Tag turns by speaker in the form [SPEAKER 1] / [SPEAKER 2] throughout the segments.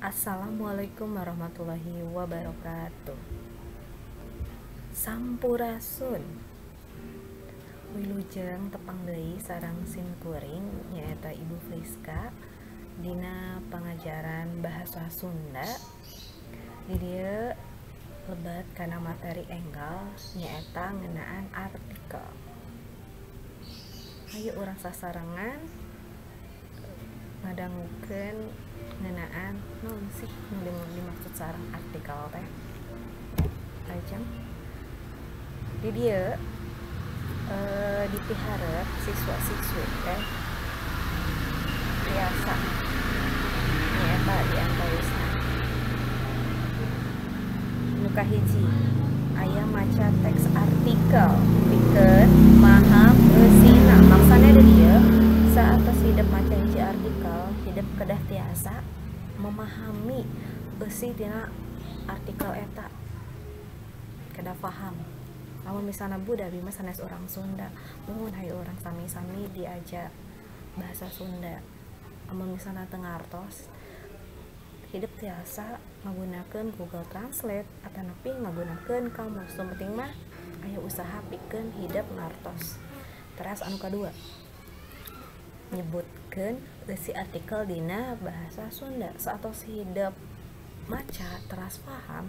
[SPEAKER 1] Assalamualaikum warahmatullahi wabarakatuh. Sampurasun. Wilujeng tepang deui sareng sim kuring nyaeta Ibu Friska dina pangajaran bahasa Sunda. Di dieu lebat kana materi enggal nyaeta ngeunaan artikel. Hayu urang sasarengan ngadangukeun ngeunaan naon sih nu dimaksud sareng artikel teh. Lajeng di dieu dipiharep siswa-siswi teh tiasa nyaeta di antawisna. Nu kahiji aya maca teks artikel pikeun maham eusina. Maksana di dieu saatos hidep maca hiji artikel, hidep kedah tiasa memahami eusi tina artikel eta, kedah paham. Lamun misalna budak abi mah sanes urang Sunda, mun hayu urang sami-sami diajar bahasa Sunda. Lamun misalna teu ngartos, hidep tiasa ngagunakeun Google Translate atanapi ngagunakeun kamus. Nu penting mah aya usaha pikeun hidep ngartos. Teras anu kadua, nyebutkeun eusi artikel dina bahasa Sunda. Saatos hidep maca teras paham,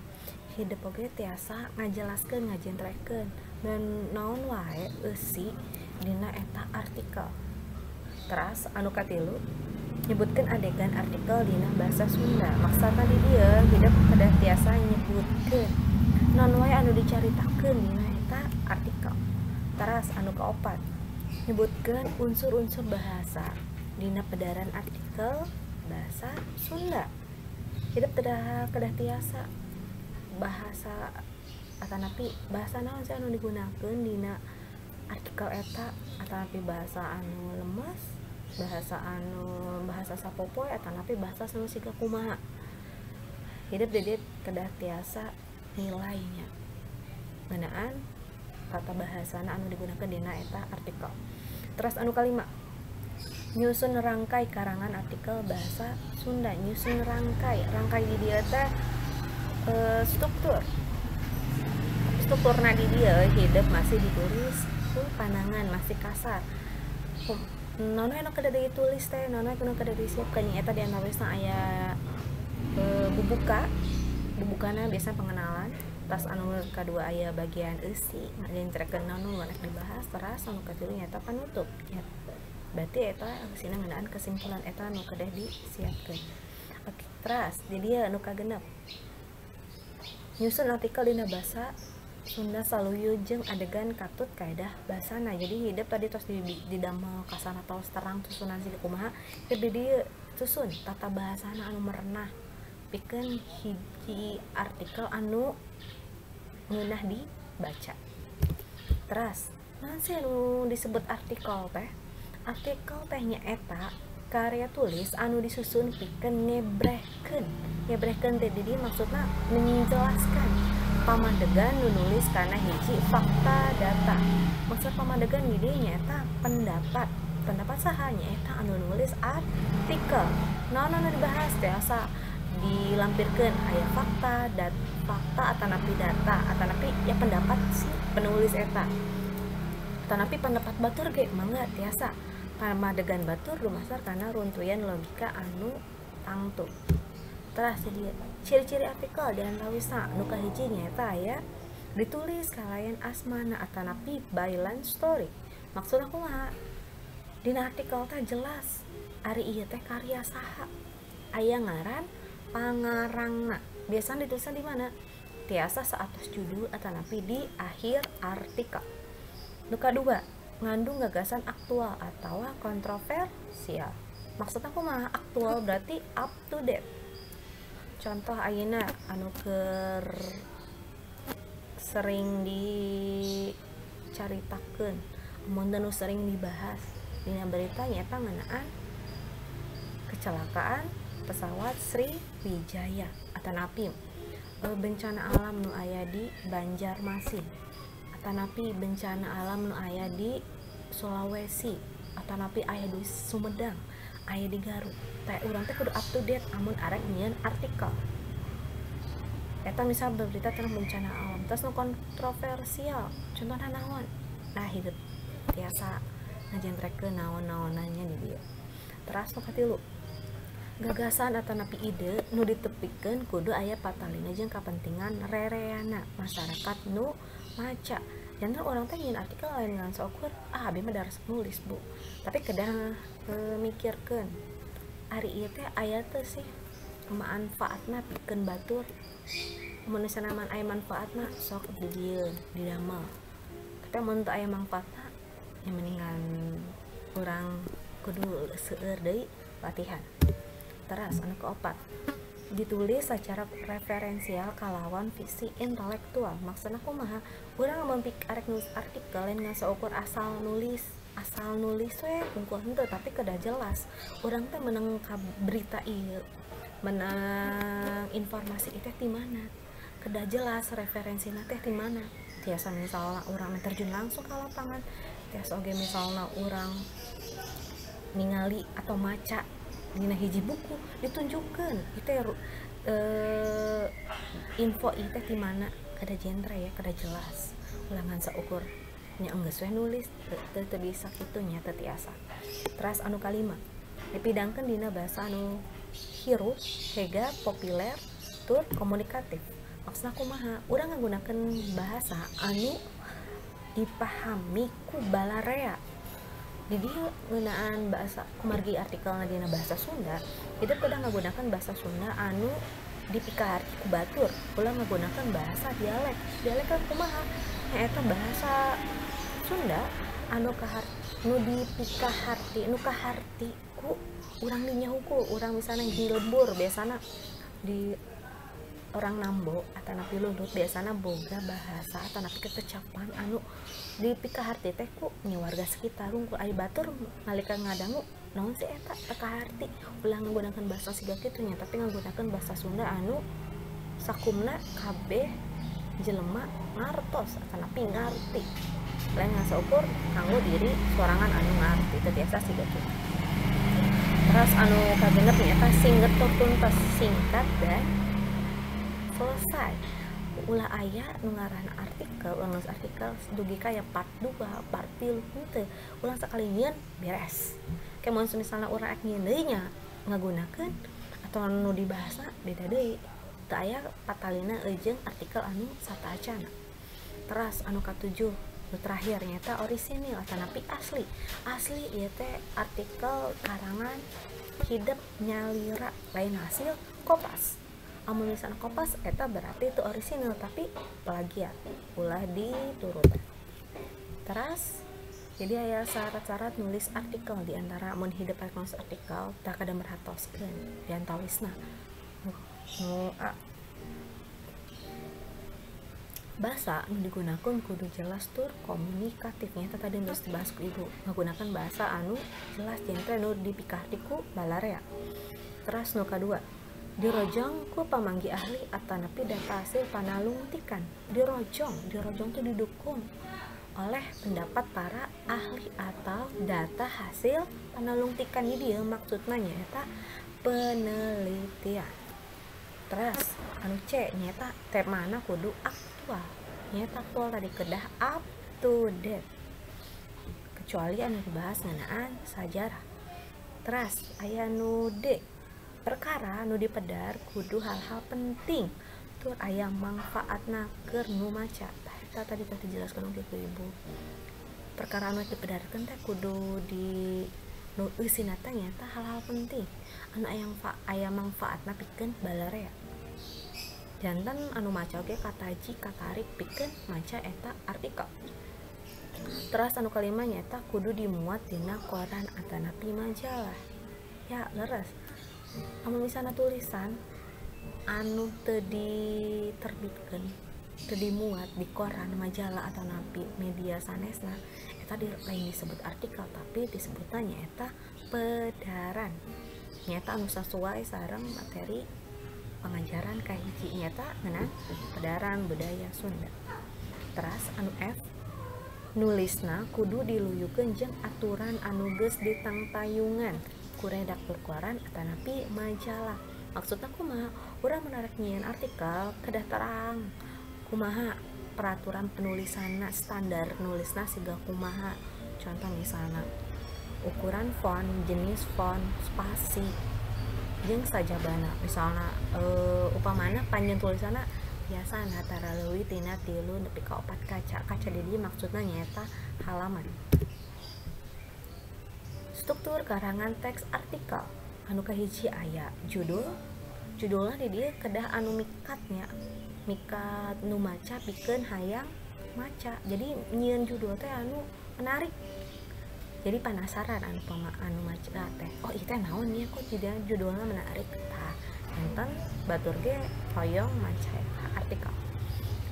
[SPEAKER 1] hidep oge tiasa ngajelaskeun, ngajentrekeun dan naon wae eusi dina eta artikel. Teras anu katilu, nyebutkeun adegan artikel dina bahasa Sunda. Maksudna di dieu hidep kedah tiasa nyebutkeun naon wae anu dicaritakeun dina eta artikel. Teras anu kaopat, nyebutkeun unsur-unsur bahasa dina pedaran artikel bahasa Sunda. Hidep kedah tiasa bahasa atanapi bahasa naon sih anu digunakeun dina artikel eta, atanapi bahasa anu lemes, bahasa anu bahasa sapopoe, atanapi bahasa anu siga kumaha. Hidep di dieu kedah tiasa nilainya ngeunaan tata bahasana anu digunakeun dina eta artikel. Teras anu kalima, nyusun rangkai karangan artikel bahasa Sunda. Nyusun rangkai, rangkai di dieu teh struktur. Strukturna di dieu hidep masih ditulis ku panangan, masih kasar. Naon anu kedah ditulis teh, naon anu kedah disiapkeun eta di antawisna aya bubuka. Bubukana biasa pengenalan. Tas anu kadua aya bagian eusi, ngajentrekeun naon nu rek dibahas. Teras anu katilu nyaeta panutup. Berarti eta eusina ngeunaan kesimpulan eta nu kedah disiapkeun. Oke, teras di dieu anu kagenep, nyusun artikel dina bahasa Sunda saluyu jeung adegan katut kaedah basana. Jadi hidep tadi tos didamel kasana tos terang susunan siga kumaha, hidep di dieu susun tata bahasana anu merenah pikeun hiji artikel anu ngeunah dibaca. Teras naon sih anu disebut artikel teh? Artikel teh nyaeta karya tulis anu disusun pikeun ngebrehkeun. Ngebrehkeun teh di dieu maksudna menjelaskan pamadegan nu nulis kana hiji fakta data. Maksud pamadegan di dieu nyaeta pendapat. Pendapat saha? Nyaeta anu nulis artikel. Naon anu dibahas tiasa dilampirkeun aya fakta, fakta atanapi data, atanapi ya pendapat si penulis eta. Atanapi pendapat batur ge mangga tiasa. Pamadegan batur dumasar kana runtuyan logika anu tangtu. Teras di ciri-ciri artikel di antawisna nu kahiji nyaeta aya ditulis kalayan asmana atanapi byline story. Maksudna kumaha? Dina artikel teh jelas ari ieu teh karya saha, aya ngaran pangarangna. Biasana ditulisna di mana? Tiasa saatos judul atanapi di akhir artikel. Nu kadua, ngandung gagasan aktual atawa kontroversial. Maksudna kumaha? Aktual berarti up to date. Contoh ayeuna anu keur sering dicaritakeun, mun nu sering dibahas dina berita nyaeta ngeunaan kecelakaan pesawat Sriwijaya atanapi bencana alam nu aya di Banjarmasin, atanapi bencana alam nu aya di Sulawesi, atanapi aya di Sumedang aya di Garut. Teh urang teh kudu up to date amun arek nyieun artikel. Eta misal berita tentang bencana alam, terus nu kontroversial, contohna naon? Nah, hidup tiasa ngajentrekeun naon-naonannya di dieu. Teras nu katilu, gagasan atanapi ide nu ditepikeun kudu aya patalina jeung kapentingan rereana masyarakat nu maca. Janten urang teh nyieun artikel lain ngan saukur, ah abi mah da resep nulis, Bu. Tapi kedah mikirkeun ari ieu teh aya teu sih manfaatna pikeun batur. Mun misalna aya manfaatna sok dijieun, didamel. Tapi mun teu aya manfaatna ya mendingan urang kudu seueur deui latihan. Teras anu keopat, ditulis secara referensial kalawan visi intelektual. Maksudna kumaha? Urang lamun arek nulis artikel lain ngan saukur asal nulis we hungkul henteu, tapi kedah jelas urang teh menang berita ieu, menang informasi ieu teh ti mana, kedah jelas referensina teh ti mana. Tiasa misalna urang terjun langsung ke lapangan, tiasa oge misalna urang ningali atau maca dina hiji buku ditunjukkeun itu info ieu teh ti mana, kada genre ya, kada jelas. Ulah ngan saukur nya enggeus we nulis teu bisa kitu nya, teu tiasa. Teras anu kalima, dipidangkeun dina bahasa anu hirup, hega, populer, tur komunikatif. Maksudna kumaha? Urang ngagunakeun bahasa anu dipahami ku balarea. Di dieu ngeunaan bahasa kumargi artikel dina bahasa Sunda, hidup kedah ngagunakeun bahasa Sunda anu dipikaharti ku batur, ulah ngagunakeun bahasa dialek. Dialek kan kumaha? Nyaeta bahasa Sunda anu nu dipikaharti, nu kaharti ku urang dinya hungkul. Urang misalna di lembur biasana di orang Nambo atanapi Lulut biasana boga bahasa atanapi ketecapan anu dipikaharti teh ku nya warga sekitar hungkul. Ari batur nalika ngadangu naon sih eta teu kaharti. Ulah ngagunakeun bahasa siga kitu nya, tapi ngagunakeun bahasa Sunda anu sakumna kabeh jelema ngartos atanapi ngarti. Lain ngan saukur kanggo diri sorangan anu ngarti, teu biasa siga kitu. Terus anu kagenep nyaeta singget tur tuntas, singkat dan selesai. Ulah aya nu ngaranna artikel, urang nulis artikel dugi ka ya part 2, part 3 henteu. Ulah sakali nyieun beres. Kayak mun misalna urang rek nyieun deui nya ngagunakeun atau nu dibahasna beda deui. Teu aya patalina jeung artikel anu sataacana. Teras anu katujuh, nu terakhir nyaeta orisinil atanapi asli. Asli ieu teh artikel karangan hidep nyalira, lain hasil kopas. Amun misalna kopas eta berarti itu orisinil tapi plagiat, ulah diturutan. Teras jadi aya syarat-syarat nulis artikel di antara mun hidep arek nulis artikel tah kada merhatoskeun di antawisna. Nu A, bahasa nu digunakeun kudu jelas tur komunikatif. Nya tadi geus dibahas ku ibu, ngagunakeun bahasa anu jelas jentre nu dipikaharti ku balarea. Teras nu kadua, dirojong ku pamanggi ahli atanapi data hasil panalungtikan. Dirojong tuh didukung oleh pendapat para ahli atau data hasil panalungtikan. Jadi dia maksudna nyaeta penelitian. Terus anu C nyaeta temana kudu aktual. Nyaeta aktual tadi kedah up to date, kecuali anu dibahas ngeunaan sajarah. Terus aya nu D, perkara nu dipedar kudu hal-hal penting tur aya mangfaatna keur nu maca. Tah eta tadi teh dijelaskeun oge ku ibu. Perkara anu dipedarkeun teh kudu di nu eusina teh nyaeta hal-hal penting anu aya mangfaatna pikeun balarea. Janten anu maca oge kataji katarik pikeun maca eta artikel. Teras anu kalima nyaeta kudu dimuat dina koran atanapi majalah. Ya leres. Amun misalna tulisan anu teu diterbitkeun, teu dimuat di koran, majalah atau napi media sanesna, eta lain disebut artikel tapi disebutna nyaeta pedaran. Nyaeta anu sasuai sareng materi pengajaran kahiji nyaeta ngeunaan pedaran budaya Sunda. Teras anu F, nulisna kudu diluyukeun jeung aturan anu geus ditangtayungan ku redaktur koran atanapi majalah. Maksudna kumaha? Urang menarik nyieun artikel kedah terang kumaha peraturan penulisanna, standar nulisna siga kumaha. Contoh misalna ukuran font, jenis font, spasi, jeung sajabana. Misalna upamana panjang tulisanna biasana tara leuwih tina 3 nepi ka 4 kaca. Kaca di dieu maksudna nyaeta halaman. Struktur karangan teks artikel anu kahiji aya judul. Judulna di dieu kedah anu mikatnya, mikat nu maca pikeun hayang maca. Jadi nyieun judul teh anu menarik. Jadi penasaran anu anu maca teh, oh ieu teh naon nya kok tidak judulna menarik. Tah enten batur ge hoyong maca eta artikel.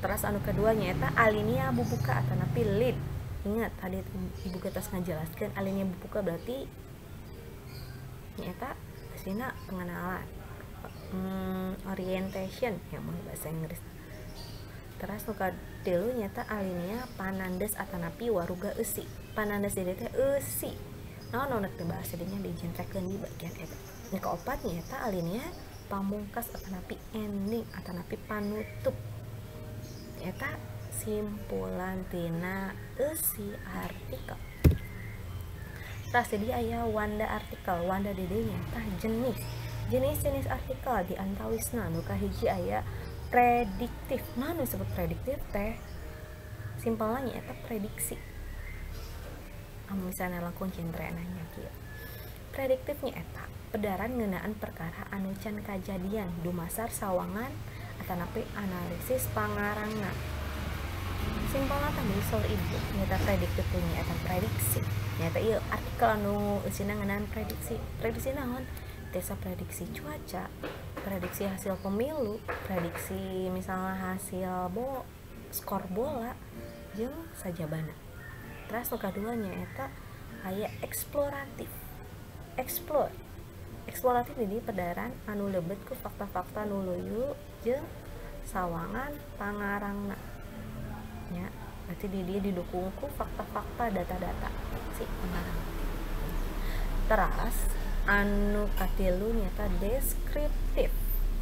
[SPEAKER 1] Terus anu kedua nyaeta alinea bubuka atanapi lead. Ingat tadi ibu kita ngajelaskeun alinea bubuka berarti nyaeta eusina pengenalan, orientation ya mun bahasa Inggris. Terus nu katilu nyaeta alinea panandes atanapi waruga eusi. Panandes di dieu teh eusi. Naon nu rek dibahas dinya dijentrekeun di bagian eta. Nu kaopat nyaeta alinea pamungkas atanapi ending atanapi panutup. Eta simpulan tina eusi artikel. Terus jadi aya wanda artikel. Wanda di dieu nyaeta jenis. Jenis-jenis artikel di antawisna nu kahiji aya prediktif. Nah, nu disebut prediktif teh simpelnya nyaeta prediksi. Amun misalnya langkung cintre nanya kieu. Prediktif nyaeta pedaran ngeunaan perkara anu can kajadian dumasar sawangan atanapi analisis pangarangna. Simpelna teh saur ibu nyaeta prediktif teh nyaeta prediksi. Nyaeta ieu artikel anu eusina ngeunaan prediksi. Prediksi naon? Desa prediksi cuaca, prediksi hasil pemilu, prediksi misalnya hasil skor bola, jeung sajabana. Terus nu kadua nyaeta aya eksploratif. Explore. Eksploratif di pedaran anu lebet ku fakta-fakta nu luyu jeung sawangan pangarangna. Nya, berarti di dieu didukung ku fakta-fakta, data-data si pangarang. Teras anu katilu nyata deskriptif,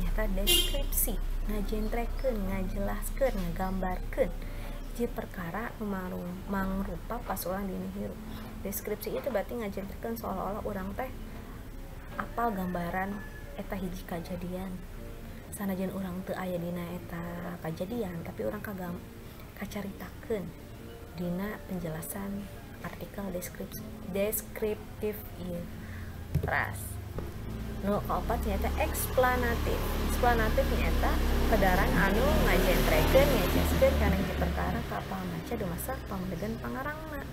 [SPEAKER 1] nyata deskripsi, ngajentrekeun, ngajelaskeun, ngagambarkeun hiji perkara nu mangrupa pas urang dina hirup. Deskripsi itu berarti ngajentrekeun seolah-olah urang teh apal gambaran eta hiji kajadian. Sanajan urang teu aya dina eta kajadian, tapi urang kacaritakeun dina penjelasan artikel deskriptif ieu. Teras nu kaopat nyaeta eksplanatif. Eksplanatif nyaeta pedaran anu ngajentrekeun, ngejeskeun kana hiji perkara ka pamaca dumasar pamadegan pangarangna.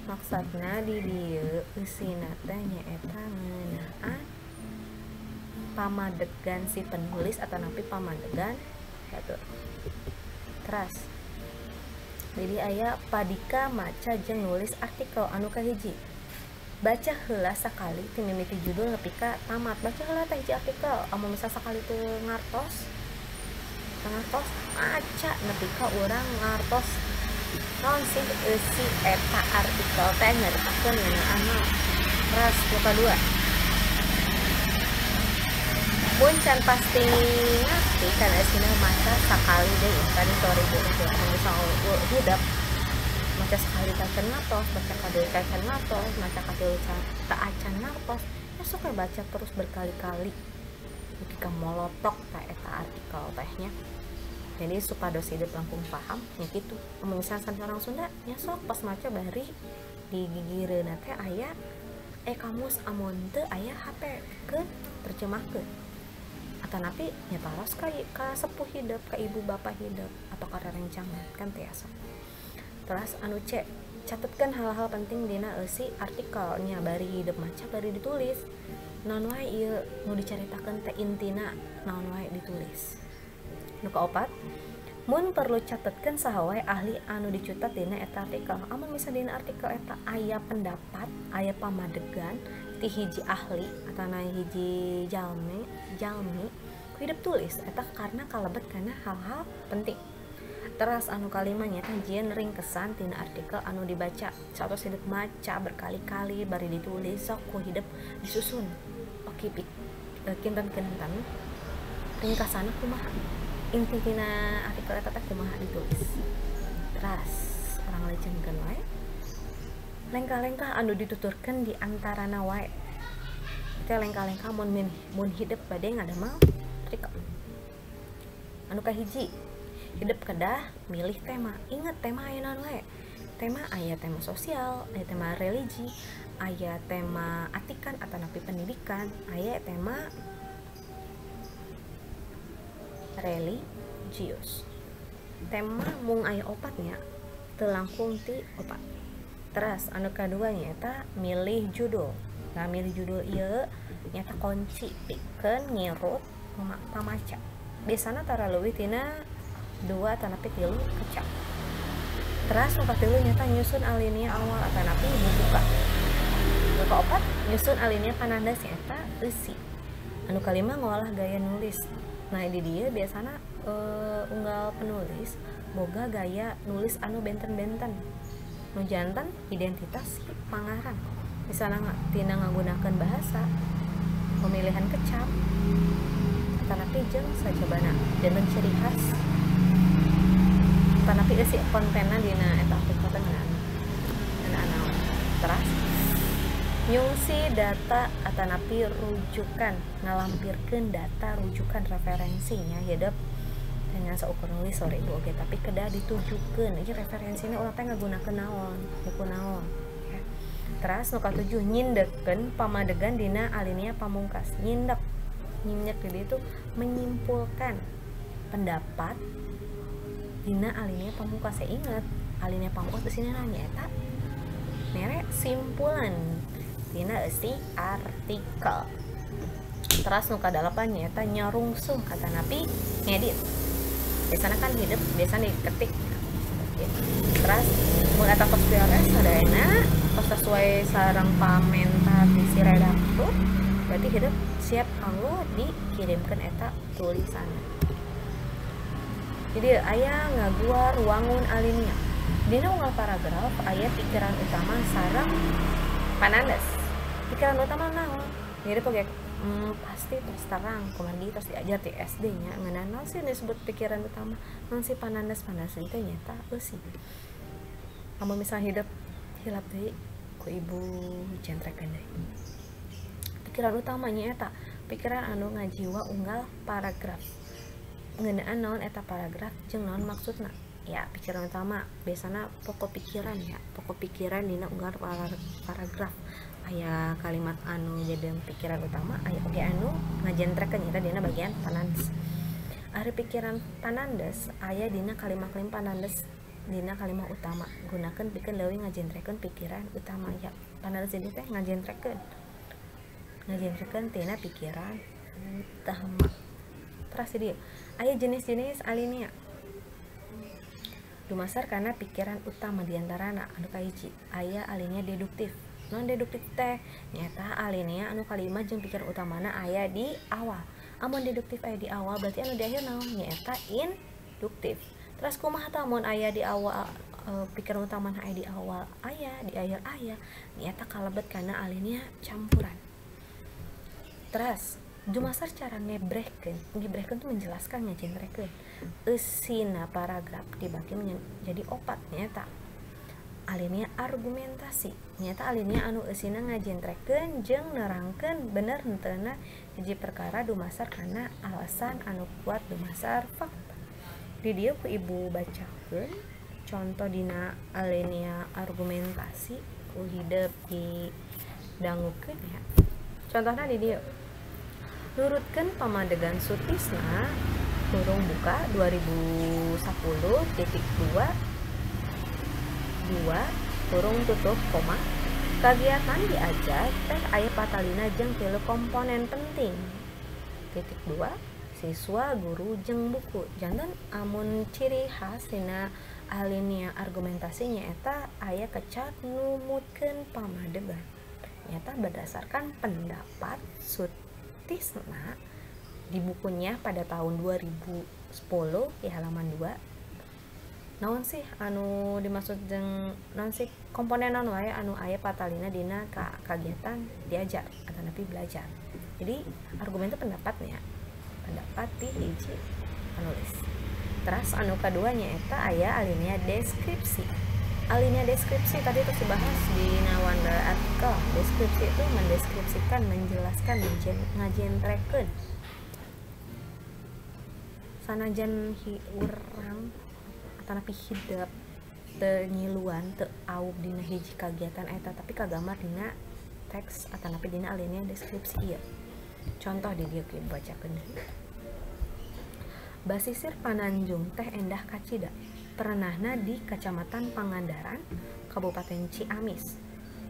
[SPEAKER 1] Maksudna di dieu eusina teh nyaeta ngeunaan pamadegan si penulis atanapi pamadegan batur. Teras jadi aya padika maca jeung nulis artikel anu kahiji. Baca heula sakali ti mimiti judul nepi ka tamat. Baca heula teh hiji artikel. Amun misal sakali teu ngartos, maca nepi ka urang ngartos naon sih eusi eta artikel teh nyaritakeun ngeunaan naon. Terus nu kadua, mun can pasti ngarti kana eusina maca sakali deui. Tadi sore ibu teh amun misal hudap maca sekali tacan ngartos, baca kadua tacan ngartos, maca katilu taacan ngartos, ya sok baca terus berkali-kali nepi ka molotok ta eta artikel tehnya. Jadi supados hidup langkung paham nya kitu. Amun misalkan sanes orang Sunda nya sok pas maca bari di gigireunna teh aya kamus, amun teu aya HP keun terjemahkeun. Atanapi nya taros ka sepuh hidup, ka ibu bapak hidup atau ka rerencangan kan tiasa. Terus anu C, catetkan hal-hal penting dina eusi artikelnya bari hidup maca bari ditulis. Naon wae ieu nu dicaritakeun teh intina naon wae ditulis. Nu kaopat, mun perlu catetkeun saha wae ahli anu dicutat dina eta artikel. Amun misalnya dina artikel eta aya pendapat, aya pamadegan ti hiji ahli atana hiji jalmi, ku hidup tulis eta karena kalebet kana hal-hal penting. Teras anu kalima nyaeta jieun ringkesan tina artikel anu dibaca. Satos hidup maca berkali-kali bari ditulis sok ku hidup disusun. Oke, kinten-kinten ringkasana kumaha, inti tina artikel eta teh kumaha ditulis. Teras urang lejengkeun wae lengkah-lengkah anu dituturkeun di antarana wae. Teh lengkah-lengkah mun hidup bade ngadamel artikel. Anu kahiji, hidup kedah milih tema. Ingat tema aya naon wae. Tema aya tema sosial, aya tema religi, aya tema atikan atanapi pendidikan, aya tema religius. Tema mung aya opatnya, teu langkung ti opat. Teras anu kadua nyaeta milih judul. Nah, milih judul ieu nyaeta kunci pikeun ngirut pamaca. Biasana tara leuwih tina 2 atanapi 3 kecap. Teras nu katilu nyaeta nyusun alinea awal atanapi buka. Nu kaopat nyusun alinea panandas nyaeta eusi. Anu kalima ngolah gaya nulis. Nah, di dieu biasana unggal penulis boga gaya nulis anu benten-benten. Nu janten identitas si pangarang. Misalnya tina ngagunakeun bahasa, pemilihan kecap, atanapi jeung sajabana janten ciri khas. Atanapi eusi kontenna dina eta artikel teh ngeunaan naon. Teras nyungsi data atanapi rujukan, ngalampirkeun data rujukan referensinya hidup dengan saukur nulis sore ibu oge, tapi kedah ditujukeun ieu referensina urang teh ngagunakeun naon, buku naon ya. Teras nu katujuh nyindekkeun pamadegan dina alinea pamungkas. Nyindek jadi itu menyimpulkan pendapat dina alinea pamungkas. Saya ingat alinea pamungkas di sini nanya eta mere simpulan dina eusi artikel. Teras nu kadalapan nyaeta nyarungsung katanapi ngedit. Biasana kan hidup biasana diketik. Teras mun eta tos beres sadayana tos sesuai sareng pamenta di si redaktur, berarti hidup siap kanggo dikirimkeun eta tulisanna. Jadi aya ngaguar wangun alinea. Dina unggal paragraf aya pikiran utama sareng panandes. Pikiran utama naon? Jadi oge pasti tos terang kumargi tos diajar di SD nya ngeunaan naon sih disebut pikiran utama, naon sih panandes teh nyaeta eusi. Lamun misalnya hidup hilap deui ku ibu jentrekeun deui. Pikiran utamanya eta pikiran anu ngajiwa unggal paragraf. Ngeunaan naon eta paragraf jeung naon maksudna. Ya, pikiran utama biasana pokok pikiran ya, pokok pikiran dina unggal paragraf. Aya kalimat anu jadi pikiran utama, aya oge anu ngajentrekeun nyaeta dina bagian panandes. Ari pikiran panandes aya dina kalimat-kalimat panandes dina kalimat utama. Gunakeun pikeun leuwih ngajentrekeun pikiran utama ya. Panandes jadi teh ngajentrekeun. Ngajentrekeun tina pikiran utama. Teras di dieu aya jenis-jenis alinea. Dumasar karena pikiran utama diantarana anu kahiji aya alinea deduktif. Non deduktif teh nyaeta alinea anu kalima jeung pikiran utamana aya di awal. Amun deduktif aya di awal berarti anu di akhir naon? Nyaeta induktif. Terus kumaha tah mun aya di awal pikiran utamana aya di awal aya, di akhir aya, nyaeta kalebet kana alinea campuran. Terus dumasar cara ngebrehkeun, ngebrehkeun tuh menjelaskan ngajentrekeun. Eusina paragraf dibagi menjadi opat nyaeta alinea argumentasi, nyaeta alinea anu eusina ngajentrekeun jeung nerangkeun bener henteuna hiji perkara dumasar kana alasan anu kuat dumasar fakta. Di dieu ku ibu bacakeun contoh dina alinea argumentasi ku hidep didangukeun ya. Contohna di dieu. Nurutkeun pamadegan Sutisna kurung buka 2010.2 2 kurung tutup koma kagiatan diajar teh aya patalina jeung 3 komponen penting titik 2 siswa guru jeung buku. Janten amun ciri khas dina alinea argumentasi nyaeta aya kecap numutkeun pamadegan nyaeta berdasarkan pendapat Sutisna di bukunya pada tahun 2010 di halaman 2 Naon sih anu dimaksud jeung naon sih komponen naon wae anu aya patalina dina kagiatan diajar atanapi belajar. Jadi argumen itu pendapatnya, pendapat ti hiji penulis. Terus anu kaduanya eta aya alinea deskripsi. Alinea deskripsi tadi terus dibahas di wanda artikel. Deskripsi itu mendeskripsikan, menjelaskan, ngajentrekeun. Sanajan urang atanapi hidep teu nyiluan teu aub dina hiji kagiatan eta, tapi kagambar dina teks atanapi dina alinea deskripsi ieu. Contoh di dieu kieu bacakeun. Basisir Pananjung teh endah kacida. Pernahna di Kacamatan Pangandaran, Kabupaten Ciamis.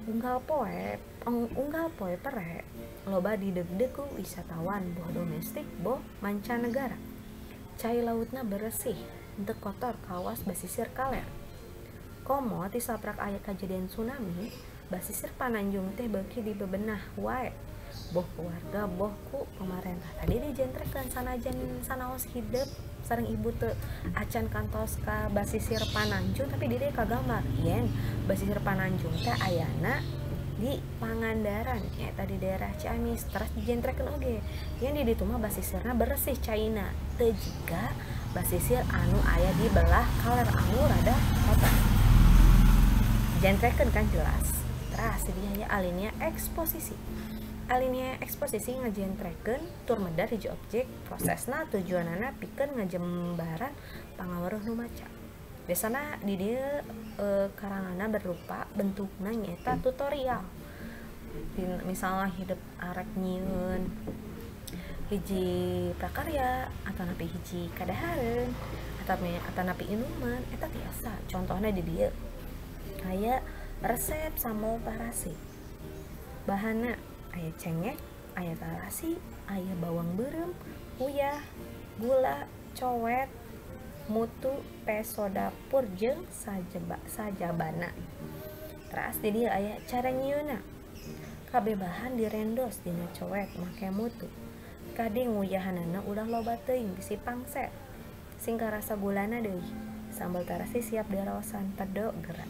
[SPEAKER 1] Unggal poe pere loba didegdeg ku wisatawan boh domestik boh mancanegara. Cai lautna beresih, henteu kotor kawas basisir kaler. Komo ti saprak aya kajadian tsunami, basisir Pananjung teh beuki dibebenah wae. Boh ku warga, boh ku pemerintah. Tadi dijentrekeun sanajan sanaos hidep sareng ibu teu acan kantos ka basisir Pananjung, tapi di dieu kagambar yen basisir Pananjung teh ayana di Pangandaran nyaeta di daerah Ciamis. Terus dijentrekeun oge yen di ditu mah basisirna beresih caina, teu jiga basisir anu aya di belah kaler anu rada kotor. Jentrekeun kan jelas. Terus di dieu alinea eksposisi. Alinea eksposisi ngajentrekeun tur medar hiji objek, prosesna tujuanana pikeun ngajembaran pangaweruh nu maca. Biasana di dieu karanganna berupa bentukna nyaeta tutorial. Misalnya hidep arek nyieun hiji prakarya atanapi hiji kadahareun atanapi inuman eta tiasa. Contohna di dieu aya resep sambal tarasi. Bahanna aya cengek, aya tarasi, aya bawang beureum, uyah, gula, cowet, mutu, peso dapur jeung sajabana. Teras di dieu aya cara nyieunna. Kabeh bahan direndos dina cowet make mutu. Kade nguyahanana ulah loba teuing bisi pangset. Sing karasa gulana deui. Sambal tarasi siap diraosan pedo gerak.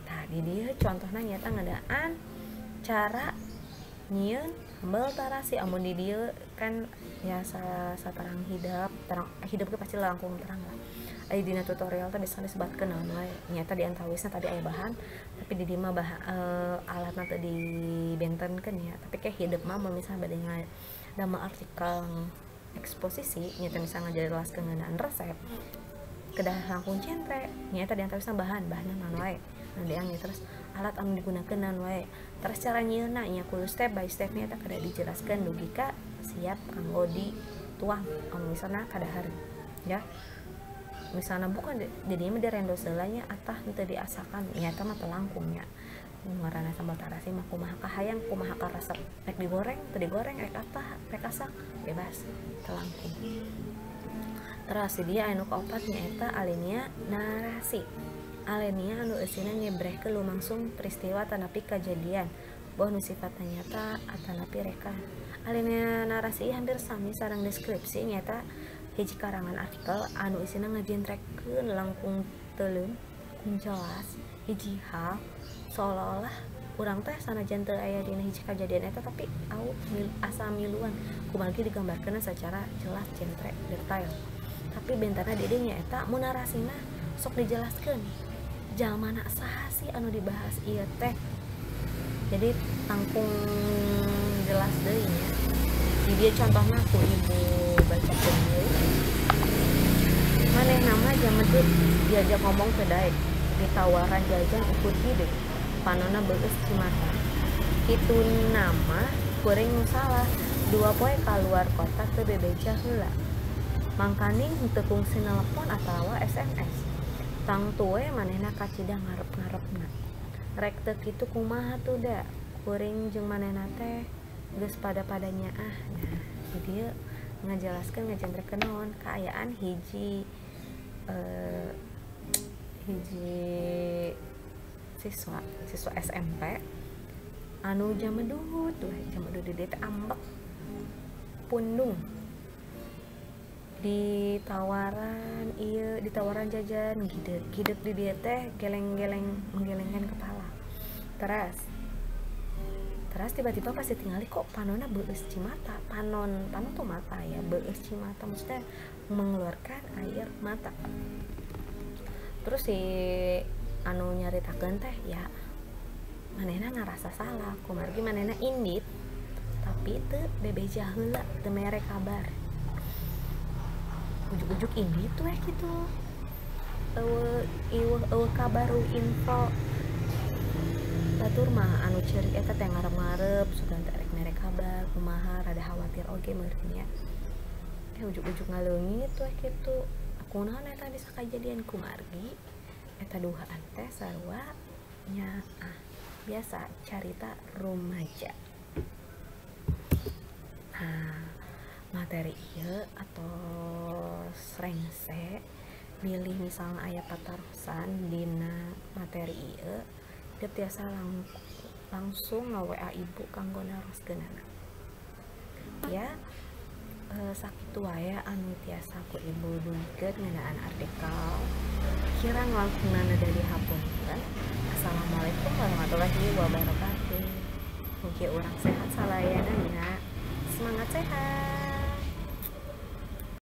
[SPEAKER 1] Tah di dieu contohna nyata ngadaan cara nyieun sambal tarasi. Amun di dieu kan ya satarang hidep, terang hidep ge pasti langkung terang lah. Aya dina tutorial teh bisa disebatkeun naon wae. Nyata di antawisna tadi aya bahan, tapi di dieu mah alatna teu dibentenkeun ya. Tapi kayak hidep mah mun misalnya bade ngadamel artikel eksposisi, nyata misalnya ngajelaskeun ngeunaan resep, kedah langkung centre. Nyata di antawisna bahan, bahanna naon wae. Nah, diangge terus alat anu digunakeun naon wae. Terus cara nyieunna nya kudu step by step nya eta kedah dijelaskeun dugi ka siap kanggo dituang. Amun misalna kadahareun ya. Misalna bukan jadi mah direndos heula nya atah henteu diasakan nyata mah teu langkung nya. Ngaranna sambal tarasi mah kumaha kahayang, kumaha karesep. Rek digoreng, teu digoreng, rek atah, rek asak, bebas teu langkung. Terus dia anu kaopat nyaeta alinea narasi. Alinea anu eusina nyebrehkeun lumangsung peristiwa tanapi kajadian, boh nu sifatna nyata atanapi reka. Alinea narasi hampir sami sareng deskripsi nyaeta hiji karangan artikel anu isina ngajentrekeun langkung teuleum, langkung jelas hiji hal seolah-olah urang teh sanajan teu aya dina hiji kajadian eta tapi au asa miluan kumargi digambarkeun secara jelas jentre detail. Tapi bentana di dieu nyaeta mun narasina sok dijelaskeun jalmana saha sih anu dibahas ieu teh. Jadi tangkung jelas deui nya. Di dieu contohna ku ibu bacakeun deui. Manehna mah jamedut diajak ngomong teu daek, ditawaran jajan ukur hideung, panonna beueus cimata. Kitu nama kuring nu salah, 2 poe kaluar kota teu bebeja heula. Mangkaning henteu kungsi nelepon atawa SMS. Tangtu we manehna kacida ngarep-ngarepna. Rek teu kitu kumaha tuh da, kuring jeung manehna teh geus pada-padanya ah. Nah, di dieu ngajelaskeun ngajentrekeun naon kaayaan hiji hiji siswa SMP anu jamedut tuh, jamedut di dieu teh ambek pundung. Ditawaran ieu, ditawaran jajan gidep gidep di dieu teh geleng-geleng, menggelengkan kepala. Teras teras tiba-tiba pasti tingali kok panona beueus cimata. Panon, panon tuh mata ya, beueus cimata maksudnya mengeluarkan air mata. Terus si anu nyaritakeun teh ya manehna ngarasa salah kumargi manehna indit tapi teu bebeja heula, teu mere kabar, ujuk-ujuk indit weh gitu, eueuh ieuh eueuh kabar info. Batur mah anu ceurik eta teh ngarep-ngarep sugan teh rek mere kabar kumaha, rada khawatir oge meureun nya. Ujuk-ujuk ngaleungit weh kitu. Kunaon eta bisa kajadian kumargi eta duaan teh sarua nya biasa carita rumaja. Nah, materi ieu atau rengse bilih misalnya aya patarosan dina materi ieu, dia tiasa langsung nge-WA ibu kanggo naroskeunana. Ya, sakitu wae anu tiasa ku ibu dugikeun ngeunaan artikel. Kirang langkungnana dari hapunten. Assalamualaikum warahmatullahi wabarakatuh. Mugi urang sehat salaya.